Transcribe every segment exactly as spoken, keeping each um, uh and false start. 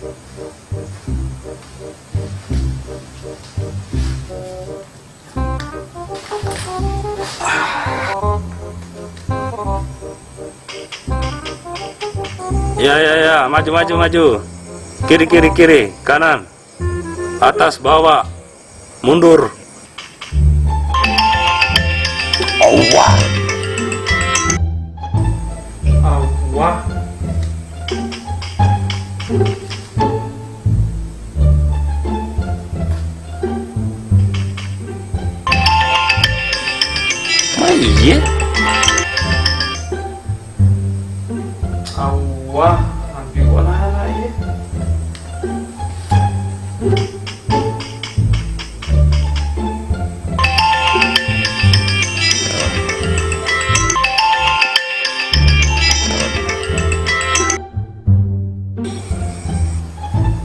Ya, ya, ya, maju, maju, maju. Kiri, kiri, kiri, kanan. Atas, bawah. Mundur. Allah. Allah. Oh iya. Allah, ambil bola anak ya.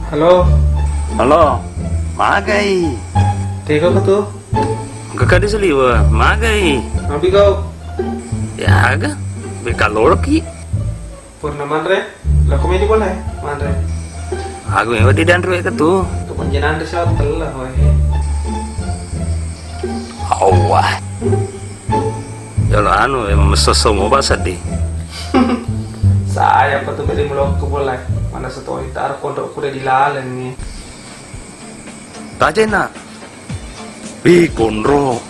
Halo. Halo. Magai. Tega ko tu? Engka kadi saliweng. Magai. Ambil kau. Ya aga. Beka loloki. Purna manre, lako medi bola manre. Aku memang tidak anre ketu. Kepanjangan anre siapa telah wae. Allah. Ya lo anu, memang mesoso mau bahasa di. Saya apa tuh beri melok ke bola. Mana setoi taruh kondok kuda di laleng nih. Tajena. Ih, konro.